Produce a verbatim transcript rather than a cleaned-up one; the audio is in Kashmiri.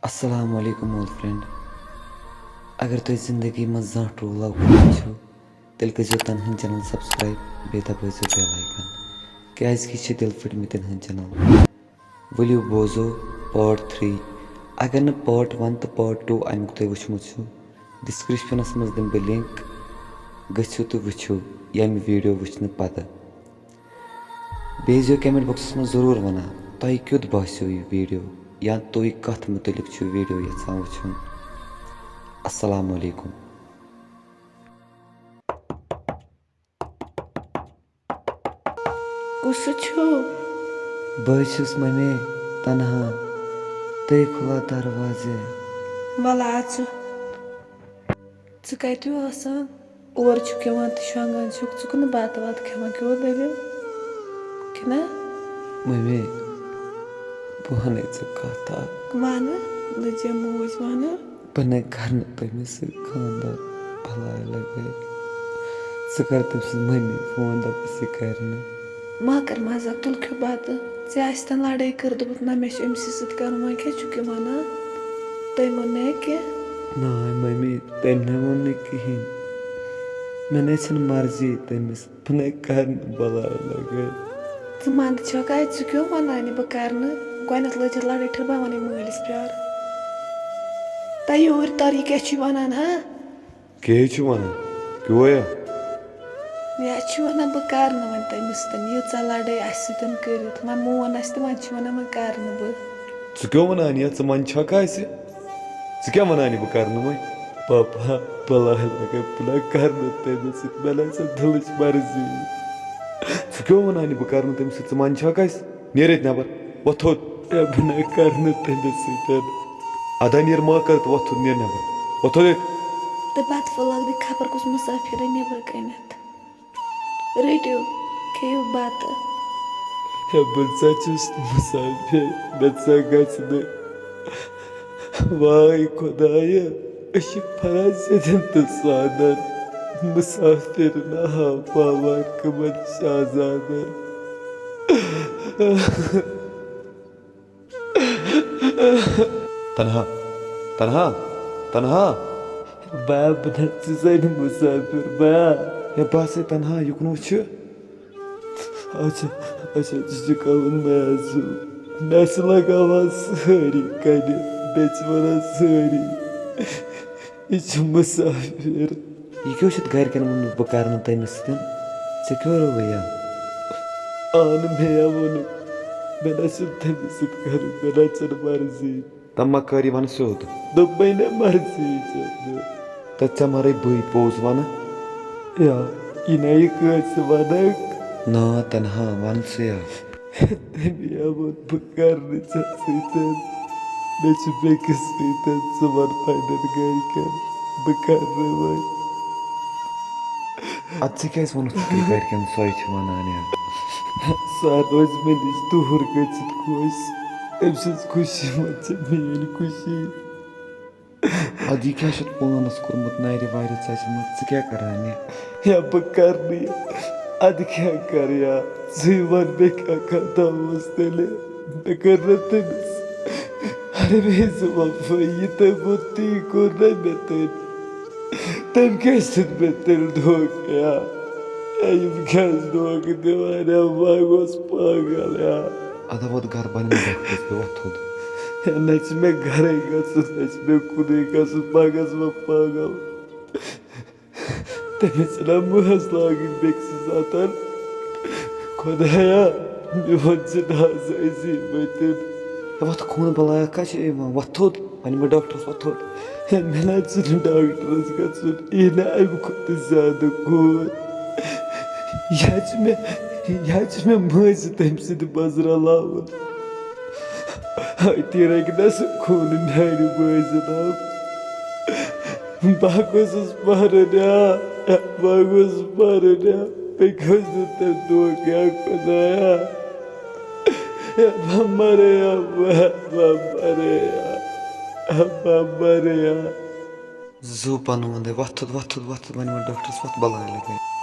السلام علیکم اولڈ فرینڈ۔ اگر تُہۍ زندگی منٛز زانٛہہ ٹرٛو لو کران چھِو، تیٚلہِ کٔرۍزیو تنہا چینل سبسکرائب، بیٚیہِ دبٲیزیو بیل آیکن، کیازِ کہِ یہِ چھِ دِل پھٕٹمٕتٮ۪ن ہٕنٛز چینل۔ ؤلِو بوزو پارٹ تھری۔ اگر نہٕ پارٹ ون تہٕ پارٹ ٹوٗ امیُک تۄہہِ وٕچھمُت چھُو، ڈسکرپشنس منٛز دِمہٕ بہٕ لنک، گٔژھِو تہٕ وٕچھِو ییٚمہِ ویڈیو وٕچھنہٕ پتہٕ۔ بیٚیہِ ٲسۍزیو کمنٹ باکسس منٛز ضروٗر ونان تۄہہِ کیُتھ باسیو یہِ ویڈیو یا تُہۍ کتھ متعلق چھِو ویڈیو یژھان وٕچھُن۔ السلام علیکم۔ کُس چھُ؟ بہٕ حظ چھُس ممی تنہا، تُہۍ کھُلا دروازٕ۔ وَلہٕ اَژ۔ ژٕ کَتہِ آسان؟ اورٕ چھُکھ یِوان تہٕ شۄنٛگان چھُکھ، ژٕ کُنہٕ بَتہٕ وَتہٕ کھٮ۪وان، کیٛاہ دٔلیٖل؟ کِنہٕ؟ ممی، بہٕ وَنَے ژےٚ کَتھ اَکھ۔ وَنہٕ، لٔجے موج وَنہٕ۔ بہٕ نَے کَرٕ نہٕ تٔمِس سۭتۍ خانٛدر، بَلاے لَگے۔ ژٕ کَر تٔمۍ سٕنٛز مٔمی فون، دَپَس یہِ کَرِ نہٕ۔ ما کَر مَزاق، تُل کھیوٚو بَتہٕ۔ ژےٚ آسہِ تَن لَڑٲے کٔر، دوٚپُتھ نہ مےٚ چھُ أمۍ سٕے سۭتۍ کَرُن، وۄنۍ کیٛاہ چھُکھ یہِ وَنان؟ تٔمۍ ووٚن نہٕ کینٛہہ؟ نہ ممی، تٔمۍ نَے ووٚن نہٕ کِہیٖنۍ۔ مےٚ نَے چھَنہٕ مرضی تٔمِس۔ بہٕ نَے کَرٕ نہٕ بَلاے لَگٲے۔ ژٕ منٛدٕ چھَکھ اَتہِ، ژٕ کیٛاہ وَنان یہِ بہٕ کَرٕ نہٕ؟ گۄڈٕنٮ۪تھ لٔج یَتھ لَڑٲے ٹھٔہر، بہٕ وَنَے مٲلِس پیٛار۔ تَے یورٕ تَر، یہِ کیٛاہ چھُے وَنان، ہا؟ کیٛاہ چھُ وَنان؟ کیٛاہ؟ یہِ چھُ وَنان بہٕ کَرٕ نہٕ وۄنۍ تٔمِس سۭتۍ، ییٖژاہ لَڑٲے اَسہِ سۭتۍ کٔرِتھ، وۄنۍ مون اَسہِ تہٕ وۄنۍ چھُ وَنان وۄنۍ کَرٕ نہٕ بہٕ۔ ژٕ کیٛاہ وَنان یَتھ؟ ژٕ منٛدٕ چھَکھ اَسہِ؟ ژٕ کیٛاہ وَنان یہِ بہٕ کَرٕ نہٕ وۄنۍ؟ پاپا، بَلاے لَگے، بہٕ نہ کَرٕ نہٕ تٔمِس سۭتۍ، مےٚ نہ چھےٚ دِلٕچ مرضی۔ ژٕ کیٛاہ وَنان یہِ بہٕ کَرٕ نہٕ تٔمِس سۭتۍ؟ ژٕ منٛدٕ چھَکھ اَسہِ؟ نیر ییٚتہِ نٮ۪بر، وۄتھ تھوٚد۔ ہے، بہٕ نہ کَرٕ نہٕ تٔمِس سۭتۍ۔ اَدا نیر، ما کَر تہٕ وۄتھ تھوٚد، نیر نٮ۪بر، وۄتھ تھوٚد ییٚتہِ۔ تہٕ پَتہٕ پھٔلٲو دِ خبر کُس مُسافِرٕے نٮ۪برٕ کَنٮ۪تھ۔ رٔٹِو، کھیٚیِو بَتہٕ۔ ہے، بہٕ ژَچُس مُسافِر، مےٚ ژےٚ گژھِ نہٕ۔ واے خۄدایہِ، أسۍ چھِ فرض سۭتۍ تہٕ سادن، مُسافِر نہ ہا پاوان کٕمَن شاہزادن۔ تنہا، تنہا، تنہا۔ بیا، بہٕ نہ ژٕ زَنہِ مُسافِر، بیا۔ ہے، بہٕ ہسا تنہا، یُکُن وٕچھِ۔ اچھا، اچھا، ژٕ چھُکھ کَرُن مےٚ آسُن۔ مےٚ چھِ لگاوان سٲری کَنہِ، بیٚیہِ چھِ وَنان سٲری، یہِ چھُ مُسافِر۔ یہِ کیٛاہ چھُتھ گرِکٮ۪ن ووٚنمُت بہٕ کَرٕ نہٕ تٔمِس سۭتۍ؟ ژےٚ کیٛاہ رووُے یَم؟ آ نہٕ مےٚ یا ووٚنُکھ، مےٚ نہ چھُنہٕ تٔمِس سۭتۍ کَرُن، مےٚ نہ چھَنہٕ مرضی۔ تَمہِ مہ کَر یہِ وَنہٕ سیوٚد۔ دوٚپمَے نہ مرضی چھَنہٕ۔ تہٕ ژےٚ مَرَے بٕے پوٚز وَنہٕ۔ یا، یہِ نہ یہِ کٲنٛسہِ وَنَکھ۔ نا تنہا، وَن ژٕ یا۔ تٔمۍ یا ووٚن، بہٕ کَرٕ نہٕ ژےٚ سۭتۍ۔ مےٚ چھُ بیٚکِس سۭتۍ، ژٕ وَن پنٛنٮ۪ن گَرِکٮ۪ن، بہٕ کَرٕ نہٕ وۄنۍ۔ اَدٕ ژےٚ کیٛازِ ووٚنُتھ نہٕ گَرِکٮ۪ن، سۄے چھِ وَنان یا؟ سۄ روزِ مےٚ نِش دوٗر گٔژھِتھ خۄش۔ أمۍ سٕنٛز خوشی منٛز چھےٚ میٛٲنۍ خوشی۔ اَدٕ یہِ کیٛاہ چھُتھ پانَس کوٚرمُت نَرِ وَرِ ژَجمٕژ؟ ژٕ کیٛاہ کَران یہِ؟ ہے، بہٕ کَرٕ نہٕ یہِ۔ اَدٕ کیٛاہ کَرٕ یا؟ ژٕے وَن مےٚ کیٛاہ خطا اوس تیٚلہِ؟ مےٚ کٔر نہ تٔمِس ہَر وِزِ وَفٲیی، تٔمۍ ووٚن تی کوٚر نہ مےٚ تٔمۍ۔ تٔمۍ کیٛازِ دیُت مےٚ تیٚلہِ دھوکہٕ یا؟ ہے، یِم کیٛازِ دھوکہٕ دِوان یا؟ بہٕ گوس پاگل یا۔ اَدٕ ووت گَرٕ بَنہِ مےٚ ڈاکٹرَس، بیٚیہِ وۄتھ تھوٚد۔ ہے، نہ چھِ مےٚ گَرَے گژھُن، نہ چھِ مےٚ کُنُے گژھُن، بہٕ گژھٕ وۄنۍ پاگل۔ تٔمِس چھِنہ مٲنٛز لاگٕنۍ بیٚکہِ سٕنٛز اَتَن۔ خۄدایا، مےٚ وَن ژٕ ناز أزی مٔتِن۔ ہے، وۄتھ خوٗن بَلایا، کَتہِ چھِ یِوان؟ وۄتھ تھوٚد، وۄنۍ نِمہٕ بہٕ ڈاکٹرَس، وۄتھ تھوٚد۔ ہے، مےٚ نہ چھُنہٕ ڈاکٹرَس گژھُن، یی نہ اَمہِ کھۄتہٕ زیادٕ خوٗن۔ یا چھِ مےٚ، یا چھِ مےٚ مٲنٛزِ تٔمۍ سۭتۍ بَزرَلاوُن۔ ہے، تیٖرَے گِنٛدان سُہ خوٗنہٕ میٛانہِ مٲنٛزِ ناو۔ بہٕ گوٚژھُس مَرُن یا، بہٕ گوٚژھُس مَرُن یا، مےٚ گوٚژھ نہٕ تَمہِ دۄہ کینٛہہ خۄدایا۔ بہٕ مَرٕ یا، بہٕ، بہٕ مَرٕ یا، بہٕ مَرٕ یا۔ زُو پَنُن وَندَے، وۄتھ تھوٚد، وۄتھ تھوٚد، وۄتھ تھوٚد، وۄنۍ وَن ڈاکٹرَس، وۄتھ بَلاے لَگے۔